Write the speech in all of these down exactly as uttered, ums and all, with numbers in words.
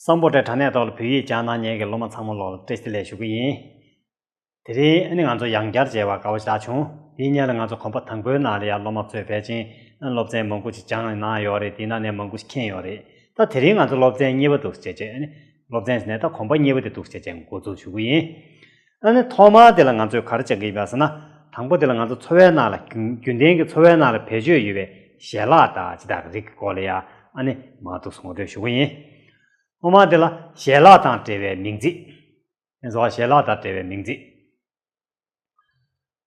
གཙང་པོ་དྲ་དྲ་གནས་ཐོག་ལ་བོད་ཡིག་སྦྱང་གནང་མཁན་གྱི་སློབ་མ་ཚང་མ་ལོག་ལ་བཀྲ་ཤིས་བདེ་ལེགས་ཞུ་གི་ཡིན། དེ་རིང་ཨ་ནི་ང་ཚོ་ཡང་བསྐྱར་མཇལ་བ་དགའ་བོ་ཞེ་དྲག་བྱུང་། དེའི་སྔོན་ལ་ང་ཚོ་གོམ་པ་དང་པོའི་ནང་ལ་ཡང་སློབ་མ་ཚོས་ཕལ་ཆེར་སློབ་ཚན་མང་པོ་ཞིག་སྦྱངས་གནང་ཡོད་རེད། དེའི་ནང་ནས་མང་པོ་ཞིག་མཁྱེན་ཡོད་རེད། ད་དེ་རིང་ང་ཚོ་སློབ་ཚན་གཉིས་པ་འདུག་བྱས་བྱས་ཨ་ནི་སློབ་ཚན་ཟེར་ནས་ད་གོམ་པ་གཉིས་པ་དེ་འདུག་བྱས་བྱས་འགོ་འཛུགས་ཞུ་གི་ཡིན། ཨ་ནི་ཐོག་མར་དེ་ལ་ང་ཚོས་ག་རེ་སྦྱང་གི་ཡིན་པ་ཟེར་ན། དང་པོ་དེ་ལ་ང་ཚོ་འཚོ་བའི་ནང་ལ་རྒྱུན་རྒྱུན་ལྡན་གྱི་འཚོ་བའི་ནང་ལ་བེད་སྤྱོད་ཡོད་པའི་ཞལ་ལག་དང་ཇི་ལྟར་རིགས་ཀྱི་སྐོར་ལ་ཡང་ཨ་ནི་མར་འདུག་སེ་ངོ་སྤྲོད་ཞུ་གི་ཡིན། ཐོག་མར་དེ་ལ་ཞལ་ལག་དང་འབྲེལ་བའི་མིང་ཚིག་ཞལ་ལག་དང་འབྲེལ་བའི་མིང་ཚིག་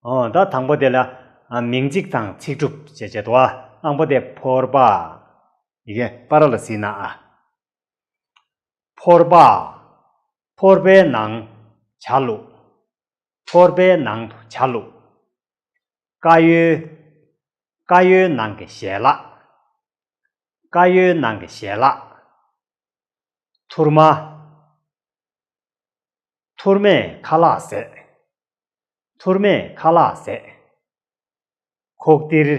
ཨོ་ད་དང་པོ་དེ་ལ་ཨ་མིང་ཚིག་དང་ཚིག་གྲུབ་ཅེས་བྱས་འདུག་ཨ། དང་པོ་དེ་ཕོར་པ། ཡི་གེ་སྤར་ལ་གཟིགས་ན་ཨ། ཕོར་པ། ཕོར་པའི་ནང་ཇ་བླུགས། ཕོར་པའི་ནང་དུ་ཇ་བླུགས། དཀར་ཡོལ། དཀར་ཡོལ་ནང་གི་ཞལ་ལག་དཀར་ཡོལ་ནང་གི་ཞལ་ལག་ཐུར་མ། ཐུར་མས་ཁ་ལག་བཟས། ཐུར་མས་ཁ་ལག་བཟས། ཁོག་ལྡིར།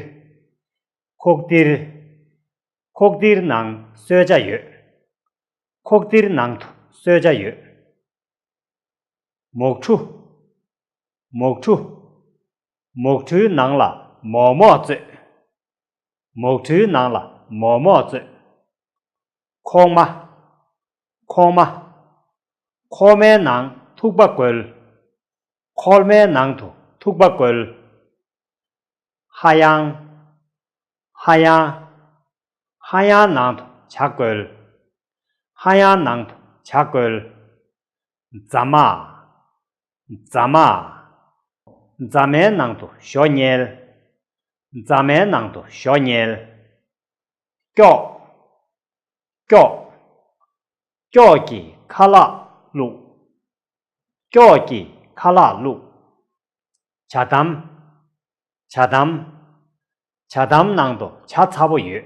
ཁོག་ལྡིར། ཁོག་ལྡིར་ནང་གསོལ་ཇ་ཡོད། ཁོག་ལྡིར་ནང་དུ་གསོལ་ཇ་ཡོད། མོག་ཕྲུ། མོག་ཕྲུ། མོག་ཕྲུའི་ནང་ལ་མོག་མོག་བཙོས། མོག་ཕྲུའི་ནང་ལ་མོག་མོག་བཙོས། ཁོག་མ། ཁོག་མ། ཁོག་མའི་ནང་ཐུག་པ་བཀོལ། ཁོག་མའི་ནང་དུ་ཐུག་པ་བཀོལ། ཧ་ཡང་། ཧ་ཡང་། ཧ་ཡང་ནང་དུ་ཇ་བཀོལ། ཧ་ཡང་ནང་དུ་ཇ་བཀོལ། རྫ་མ། རྫ་མ། རྫ་མའི་ནང་དུ་ཞོ་བསྙལ། རྫ་མའི་ནང་དུ་ཞོ་བསྙལ། ཀྱོག་ཀྱོག་ཀྱོག་གིས་ཁ་ལག་བླུགས། ཀྱོག་གིས་ཁ་ལག་བླུགས། ཇ་དམ། ཇ་དམ། ཇ་དམ་ནང་དུ་ཇ་ཚ་པོ་ཡོད།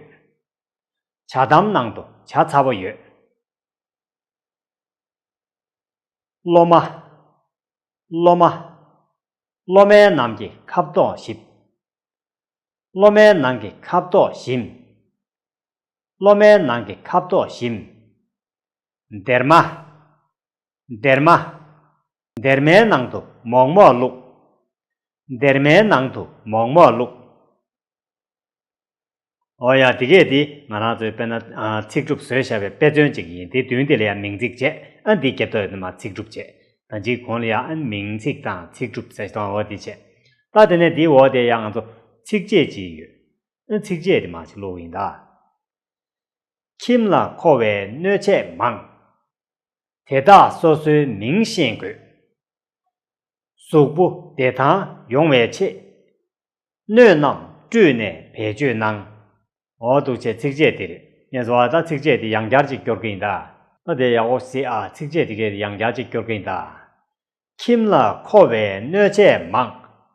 ཇ་དམ་ནང་དུ་ཇ་ཚ་པོ་ཡོད། སློབ་མ། སློབ་མ། སློབ་མའི་ནང་གི་ཁ་དོག་ཞིབ། སློབ་མའི་ནང་གི་ཁ་དོག་ཞིམ། སློབ་མའི་ནང་གི་ཁ་དོག་ཞིམ། སྡེར་མ། སྡེར་མ། སྡེར་མའི་ནང་དུ་མོག་མོག་བླུགས། སྡེར་མའི་ནང་དུ་མོག་མོག་བླུགས། ཨོ་ཡ། དེ་གས་དེ་ང་རང་ཚོའི་དཔེར་ན་ཨ་ཚིག་གྲུབ་བཟོས་བཞག་པའི་དཔེ་མཚོན་ཅིག་ཡིན། དེ་མདུན་དེ་ལ་ཡང་མིང་ཚིག་བྱས། ཨ་འདི་རྒྱབ་ཐོག་ནས་མར་ཚིག་གྲུབ་བྱས། ད་ཅིག་གོང་ལ་ཡང་ཨ་མིང་ཚིག་དང་ཚིག་གྲུབ་ཟེར་དང་འོ་དེ་བྱས། ད་དེ་ནས་དེའི་འོག་དེ་ཡང་ང་ཚོ་ཚིགས་བཅད་ཅིག་ཡོད། ཨ་ཚིགས་བཅད་དེ་མར་ཅིག་ཀློག་གི་ཡིན་ད། ཁྱིམ་ལ་མཁོ་བའི་སྣོད་ཆས་མང་། དེ་དག་སོ་སོའི་མིང་ཤེས་དགོས། གཟུགས་པོ་བདེ་ཐང་ཡོང་བའི་ཆེད། སྣོད་རྣམས་བཀྲུས་ནས་བེད་སྤྱོད་གནང་། འོ་འདུག་བྱས་ཚིགས་བཅད་དེ་རེད། ངས་བཟོ་བ་ད་ཚིགས་བཅད་དེ་ཡང་བསྐྱར་ཅིག་སྐྱོར་གི་ཡིན་ད། ད་དེ་ཡག་པོ་གཟིགས་ཨ། ཚིགས་བཅད་དེ་གས་ཡང་བསྐྱར་ཅིག་སྐྱོར་གི་ཡིན་ད། ཁྱིམ་ལ་མཁོ་བའི་སྣོད་ཆས་མང་།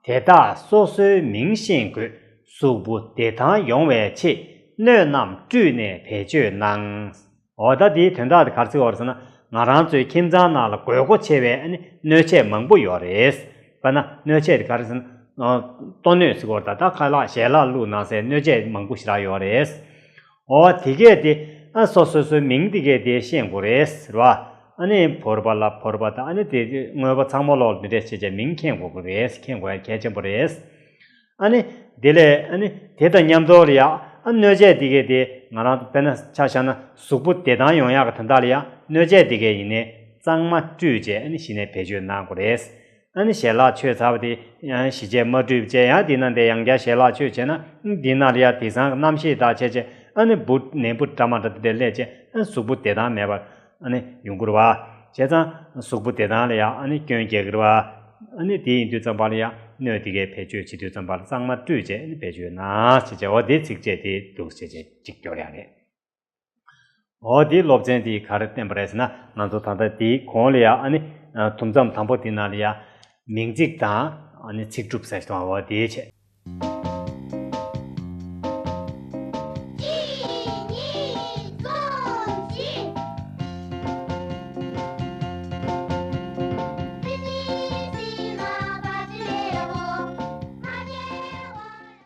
དེ་དག་སོ་སོའི་མིང་ཤེས་དགོས། གཟུགས་པོ་བདེ་ཐང་ཡོང་བའི་ཆེད། སྣོད་རྣམས་བཀྲུས་ནས་བེད་སྤྱོད་གནང་། འོ་ད་དེའི་དོན་དག་དེ་ག་རེ་ཟེར་བ་རེད་ཟེར་ན། ང་རང་ཚོའི་ཁྱིམ་ཚང་ནང་ལ་དགོས་མཁོ་ཆེ་བའི་ཨ་ནི་སྣོད་ཆས་མང་པོ་ཡོད་རེད། དཔེར་ན་སྣོད་ཆས་དེ་ག་རེ་ཟེར་ན། ཨ་ལྟོ་སྣོད་ཟེར་གྱི་ཡོད་རེད་ད། ད་ཁ་ལག་ཞལ་ལག་བླུགས་གནང་སའི་སྣོད་ཆས་མང་པོ་ཞེ་དྲག་ཡོད་རེད། འོ་དེ་གས་དེ་ཨ་སོ་སོ་སོའི་མིང་དེ་གས་དེ་ཤེས་དགོས་རེད་ཟེར་བ། ཨ་ནི་ཕོར་པ་ལ་ཕོར་པ་དང་ཨ་ནི་དེ་དངོས་པོ་ཚང་མ་ལོག་འདི་འདྲས་བྱས་བྱས་མིང་མཁྱེན་དགོས་ཀྱི་རེད། མཁྱེན་དགོས་ཡ་གལ་ཆེན་པོ་རེད། ཨ་ནི་དེ་ལས་ཨ་ནི་དེ་དང་མཉམ་དུ་ལ་ཡ་ཨ་སྣོད་ཆས་དེ་གས་དེ་ང་རང་ཚོ་དཔེར་ན་ཆ་བཞག་ན་གཟུགས་པོ་བདེ་ཐང་ཡོང་ཡག་གི་དོན་དག་ལ་ཡ་སྣོད་ཆས་དེ་གས་ཡིན་ནའི་གཙང་མ་བཀྲུས་བྱས་ཨ་ནི་གཞི་ནས་བེད་སྤྱོད་གནང་དགོས་རེད། ཨ་ནི་ཞལ་ལག་མཆོད་ཚར་བ་དེ་ཡང་ཞི་བྱས་མ་བཀྲུས་བྱས་ཡང་དེ་ན་དེ་ཡང་བསྐྱར་ཞལ་ལག་མཆོད་བྱས་ན་དེ་ན་ལ་ཡ་དེང་སང་གི་གནམ་གཤིས་དང་བྱས་བྱས་ཨ་ནི་འབུ་ནད་འབུ་འདྲ་མ་འདྲ་དེ་འདྲ་སླེབས་བྱས་ཨ་ནི་གཟུགས་པོ་བདེ་ཐང་མེད་པར་ཨ་ནི་ཡོང་གི་རེད་བ། བྱས་ཙང་གཟུགས་པོ་བདེ་ཐང་ལ་ཡང་ཨ་ནི་སྐྱོན་སྐྱེལ་གི་རེད་བ། ཨ་ནི་དེ་ཡིན་དུས་ཙམ་པ་ལ་ཡང་སྣོད་དེ་གའི་བེད་སྤྱོད་བྱེད་དུས་ཙམ་པ་ལ་གཙང་མ་བཀྲུས་བྱས་ཨ་ནི་བེད་སྤྱོད་གནང་བྱས་བྱས་འོ་དེ་ཚིགས་བཅད་དེ་འདུག་བྱས་བྱས་གཅིག་སྐྱོར་ཡག་རེད། འོ་དེའི་སློབ་ཚན་དེས་ག་རེ་བསྟན་པ་རེད་ཟེར་ན། ང་ཚོ་ད་ལྟ་དེའི་གོང་ལ་ཡ་ཨ་ནི་དུམ་མཚམས་དང་པོ་དེ་ནང་ལ་ཡ་མིང་ཚིག་དང་ཨ་ནི་ཚིག་གྲུབ་ཟེར་བ་འོ་དེའི་ཆེད་